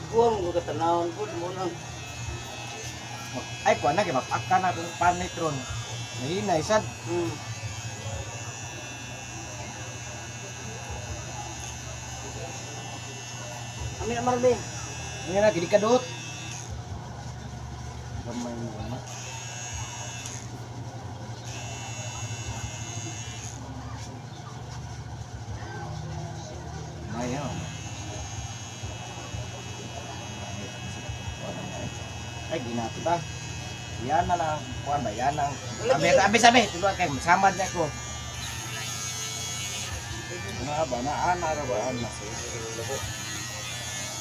Kuwang mo katanawon pud mo nang. Ay, kuha na, kay mapaka na akong panit ron. Nahinay, sad. Amin na marbe. Nga na, kini kadot. Gamay mo na. Gamay, oh. Ay, ginato ta. Yan na lang. Kuan ba? Yan ang. Abi, abi, sabi. Tulungan kayo. Masamad niya ko. Ano ba? Na, ana, ra ba? Ana.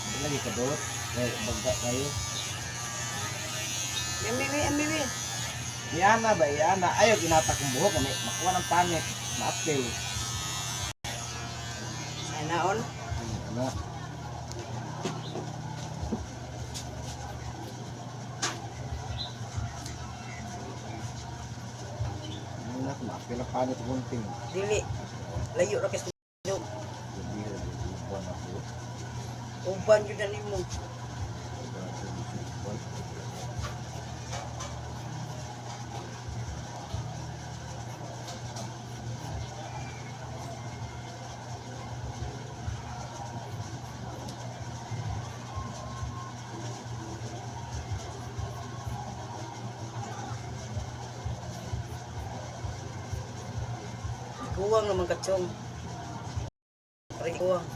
Hindi lagi kadot. Kay, bagda kayo. Ami ami ami ami. Iana ba, iana. Ayaw, ginata kong buhok. May makuha ng panit. Maapil. Ay naon. Ano? Ano na, maapil ang panit gunting. Dili. Layo ra kay Gabi, gabi, buwan ako. uban jud na nimo. Buwan. Kuwang naman katsong. Pare kuwang.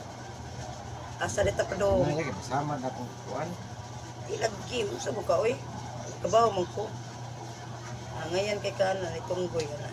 Asa dita pa do. Ano lagi, masama na akong kuwan. Ilagi mo sa buka oy. Kabaw man ko. Ah, ngayon kay kana ni tunggoy na.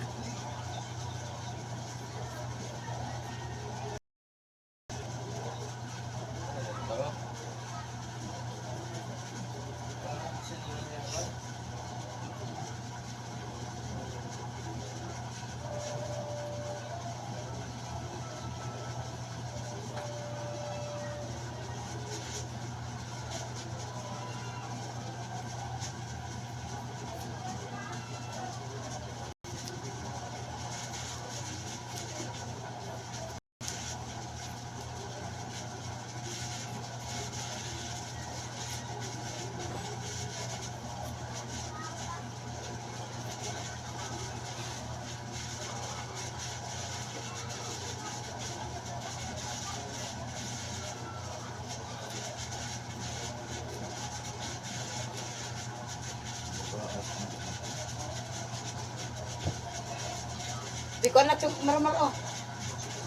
Di ko na chong marmar oh.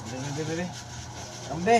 Bebe, bebe, bebe. Ambe.